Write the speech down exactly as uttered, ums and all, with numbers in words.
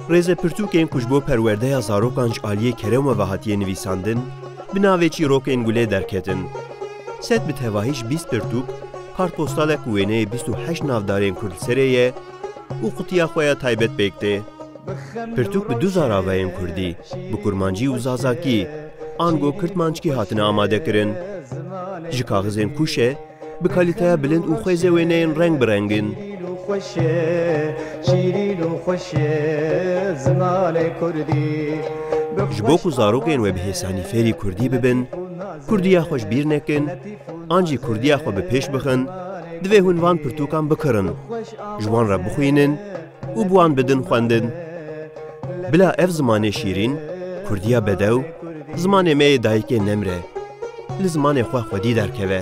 Rêzepirtûkên ku ji bo perwerdeya zarokan ji aliyê kerem ve hatiye nivîsandin, bi navê çîrokên gulê derketin. Sed bi tevahî ji bîst pirtûk, kartpostalek û wêneyê bîst û heşt navdarên kurd li serê ye û qutiya xwe ya taybet pêk tê. Pirtûk bi du zaravayên kurdî, bi kurmancî û zazakî, ango kirtmanckî hatine amadekirin. Ji kaxizên kûşe, bi kalîteya bilind û xwêzê wêneyên reng bi reng in. Şîrîn û xweş e, şîrîn û xweş e zimanê kurdî. Ji bo ku zarokên we bi hêsanî fêrî kurdî bibin, kurdiya xwe ji bîr nekin, an jî kurdiya xwe bi pêş bixin, divê hûn van pirtûkan bikirin, ji wan re bixwînin û bi wan bidin xwendin. Bila ev zimanê şîrîn, kurdiya bedew, zimanê me yê dayikê nemre, li zimanê xwe xwedî derkeve.